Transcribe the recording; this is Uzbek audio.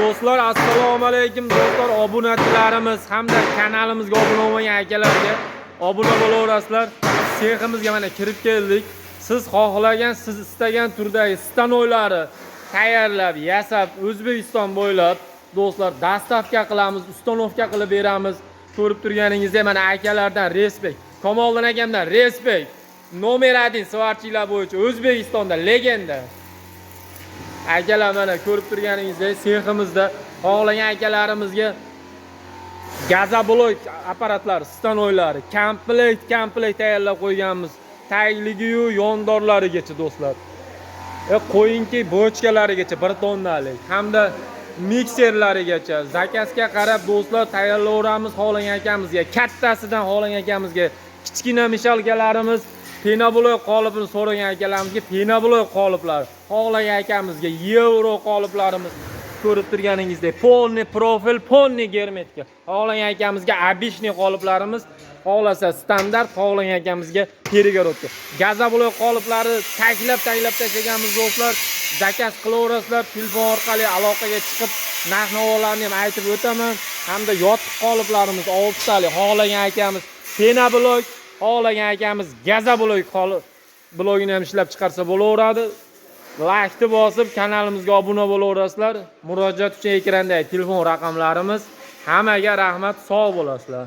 Do'stlar, assalomu alaykum do'stlar, obunachilarimiz hamda kanalimizga obuna bo'lmagan akalarga obuna bo'laverasizlar. Seximizga mana kirib keldik. Siz xohlagan, siz istagan turdagi stanoylari tayyorlab, yasab, O'zbekiston bo'ylab do'stlar доставка qilamiz, установка qilib beramiz. Ko'rib turganingizdek, mana akalardan респект. Kamoliddin akamdan респект. Номер 1 сварщик lar bo'yicha O'zbekistonda легенда. Akalar, mana ko'rib turganingizdek, seximizda xohlagan akalarimizga газоблок apparatlar, stanoylari komplekt komplekt tayyorlab qo'yganmiz. Tagligiyu yondorlarigacha, do'stlar. Qo'yinki, bochkalarigacha 1 tonnalik hamda mikserlarigacha заказ ga qarab, do'stlar, tayyorlayveramiz xohlagan akamizga. Kattasidan xohlagan akamizga kichkina мешалка larimiz, пеноблок qolipini so'ragan akalarimizga пеноблок qoliplar, xohlagan akamizga yevro qoliplarimiz, ko'rib turganingizdek, полный profil, полный герметика. Xohlagan akamizga обычный qoliplarimiz, xohlasa standart, xohlagan akamizga перегородка. Газоблок qoliplari taklab taklab tashlaganmiz, do'stlar. Заказ qilaverasizlar, telefon orqali aloqaga chiqib, narx navolarni ham aytib o'taman. Hamda yotiq qoliplarimiz oltitalik, xohlagan akamiz пеноблок, xohlagan akamiz газоблок qolip blogini ham ishlab chiqarsa bo'laveradi. Laykni bosib, kanalimizga obuna bo'laverasizlar. Murojaat uchun ekrandagi telefon raqamlarimiz. Hammaga rahmat, sog' bo'lasizlar.